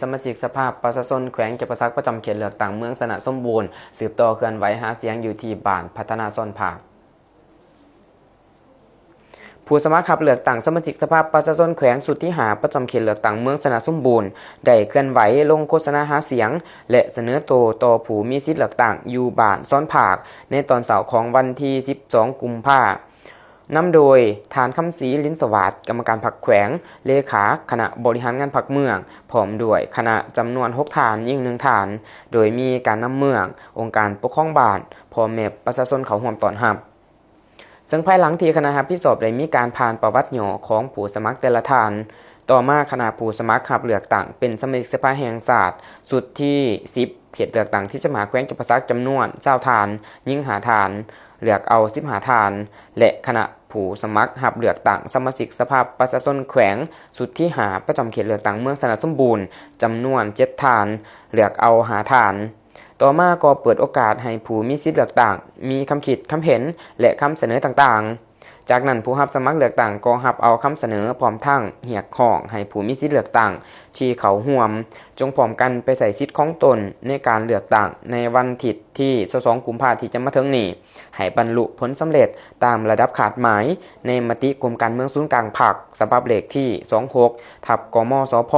ສະມາຊິກສະພາປະຊາຊົນແຂວງຈຳປາສັກ ປະຈຳເຂດເລືອກຕັ້ງເມືອງຊະນະສົມບູນ ສືບຕໍ່ເຄື່ອນໄຫວຫາສຽງຢູ່ທີ່ບ້ານພັດທະນາຊອນຜາກ. ຜູ້ສະໝັກຮັບເລືອກຕັ້ງສະມາຊິກສະພາປະຊາຊົນແຂວງຊຸດທີຫ້າ ປະຈຳເຂດເລືອກຕັ້ງເມືອງຊະນະສົມບູນ ໄດ້ເຄື່ອນໄຫວລົງໂຄສະນາຫາສຽງ ແລະ ສະເໜີໂຕຕໍ່ຜູ້ມີສິດເລືອກຕັ້ງຢູ່ບ້ານຊອນຜາກ ໃນຕອນເຊົ້າຂອງວັນທີສິບສອງ ກຸມພາ ນຳໂດຍ ທ່ານ ຄຳສີ ລິນສະຫວາດ ກຳມະການພັກແຂວງ, ເລຂາຄະນະບໍລິຫານງານພັກເມືອງ, ພ້ອມດ້ວຍຄະນະຈຳນວນຫົກທ່ານ, ຍິງໜຶ່ງທ່ານ, ໂດຍມີການນຳເມືອງ, ອົງການປົກຄອງບ້ານ, ພໍ່ແມ່ປະຊາຊົນເຂົ້າຮ່ວມຕ້ອນຮັບ. ເຊິ່ງພາຍຫຼັງທີ່ຄະນະຮັບຜິດຊອບໄດ້ມີການຜ່ານປະຫວັດຫຍໍ້ຂອງຜູ້ສະໝັກແຕ່ລະທ່ານ, ຕໍ່ມາຄະນະຜູ້ສະໝັກຮັບເລືອກຕັ້ງເປັນສະມາຊິກສະພາແຫ່ງຊາດຊຸດທີສິບ ເຂດເລືອກຕັ້ງທີສິບຫ້າ ແຂວງຈຳປາສັກ ຈຳນວນຊາວທ່ານ, ຍິງຫ້າທ່ານ, ເລືອກເອົາສິບຫ້າທ່ານ ແລະ ຄະນະຜູ້ສະໝັກຮັບເລືອກຕັ້ງສະມາຊິກສະພາປະຊາຊົນແຂວງຊຸດທີຫ້າ ປະຈຳເຂດເລືອກຕັ້ງເມືອງຊະນະສົມບູນ ຈຳນວນເຈັດທ່ານ, ເລືອກເອົາຫ້າທ່ານ. ຕໍ່ມາກໍເປີດໂອກາດໃຫ້ຜູ້ມີສິດເລືອກຕັ້ງມີຄຳຄິດຄຳເຫັນ ແລະ ຄຳສະເໜີຕ່າງໆ. ຈາກນັ້ນ ຜູ້ຮັບສະໝັກເລືອກຕັ້ງກໍຮັບເອົາຄຳສະເໜີ ພ້ອມທັງຮຽກຮ້ອງໃຫ້ຜູ້ມີສິດເລືອກຕັ້ງທີ່ເຂົ້າຮ່ວມ ຈົ່ງພ້ອມກັນໄປໃຊ້ສິດຂອງຕົນໃນການເລືອກຕັ້ງໃນວັນທິດທີຊາວສອງ ກຸມພາທີ່ຈະມາເຖິງນີ້ ໃຫ້ບັນລຸຜົນສຳເລັດຕາມລະດັບຄາດໝາຍ ໃນມະຕິກົມການເມືອງສູນກາງພັກ ສະບັບເລກທີສອງຫົກ ທັບ ກມສພ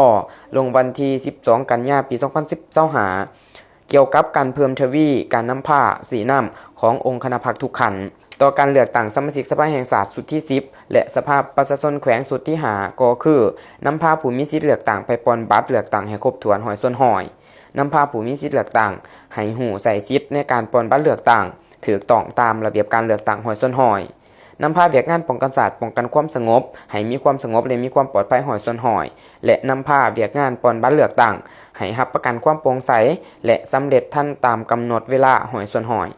ລົງວັນທີສິບສອງ ກັນຍາ ປີສອງພັນຊາວຫ້າ ກ່ຽວກັບການເພີ່ມທະວີການນຳພາຊີ້ນຳຂອງອົງຄະນະພັກທຸກຂັ້ນ ຕໍ່ການເລືອກຕັ້ງສະມາຊິກສະພາແຫ່ງຊາດຊຸດທີສິບ ແລະ ສະພາປະຊາຊົນແຂວງຊຸດທີຫ້າ ກໍຄື ນຳພາຜູ້ມີສິດເລືອກຕັ້ງໄປປ່ອນບັດເລືອກຕັ້ງໃຫ້ຄົບຖ້ວນຮ້ອຍສ່ວນຮ້ອຍ, ນຳພາຜູ້ມີສິດເລືອກຕັ້ງໃຫ້ຮູ້ໃຊ້ສິດໃນການປ່ອນບັດເລືອກຕັ້ງຖືກຕ້ອງຕາມລະບຽບການເລືອກຕັ້ງຮ້ອຍສ່ວນຮ້ອຍ, ນຳພາວຽກງານປ້ອງກັນຊາດ, ປ້ອງກັນຄວາມສະຫງົບໃຫ້ມີຄວາມສະຫງົບ ແລະ ມີຄວາມປອດໄພຮ້ອຍສ່ວນຮ້ອຍ ແລະ ນຳພາວຽກງານປ່ອນບັດເລືອກຕັ້ງໃຫ້ຮັບປະກັນຄວາມໂປ່ງໃສ ແລະ ສຳເລັດທັນຕາມກຳນົດເວລາຮ້ອຍສ່ວນຮ້ອຍ.